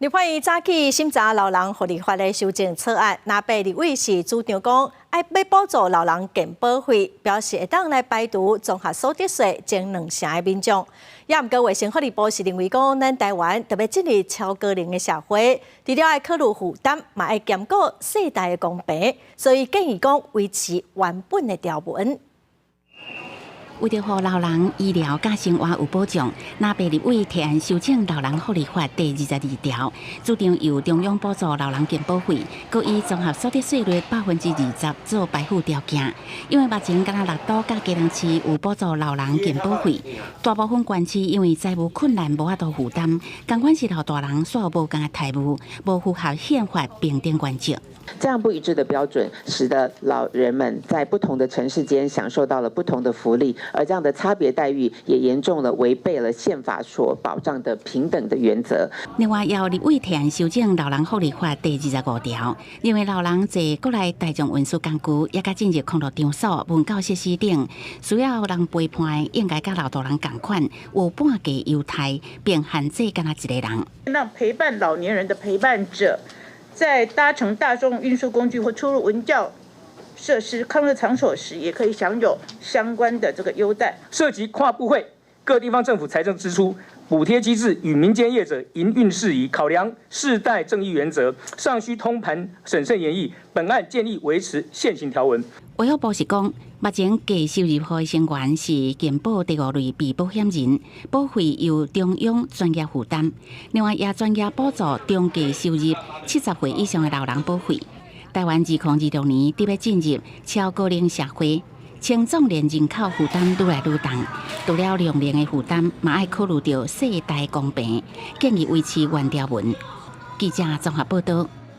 立法院早起審查老人福利法的修正草案，藍白立委是主張講，愛欲補助老人健保費，表示會當來排除綜合所得稅徵兩成的民眾。也毋過衛生福利部是認為講，咱台灣特別進入超高齡的社會，除了愛考慮負擔，嘛愛兼顧世代的公平，所以建議講維持原本的條文。為著予老人醫療佮生活有保障，藍白立委提案修正老人福利法第22條，主張由中央補助老人健保費，閣以綜合所得稅率20%做排富條件。因為目前干焦六都佮基隆市有補助老人健保費，大部分縣市因為財務困難無法度負擔，仝款是老大人煞無仝的待遇，無符合憲法平等原則。這樣不一致的標準，使得老人們在不同的城市間享受到了不同的福利，而這樣的差別待遇也嚴重的違背了憲法所保障的平等的原則。另外，有立委提案修正老人福利法第25條，認為老人坐國內大眾運輸工具，抑佮進入康樂場所、文教設施等，需要人陪伴，應該佮老大人仝款，有半價優待，並限制干焦一個人。讓陪伴老年人的陪伴者，在搭乘大眾運輸工具或出入文教設施、康樂場所時，也可以享有相關的這個優待。涉及跨部會、各地方政府財政支出補貼機制與民間業者營運事宜，考量世代正義原則，尚需通盤審慎研議。本案建議維持現行條文。衛福部是講，目前低收入戶的成員是健保第五類被保險人，保費由中央全額負擔。另外，也全額補助中低收入70歲以上的老人保費。台灣2026年得欲進入超高齡社會，青壯年人口負擔愈來愈重，除了老年的負擔，嘛愛考慮著世代公平，建議維持原條文。記者綜合報道。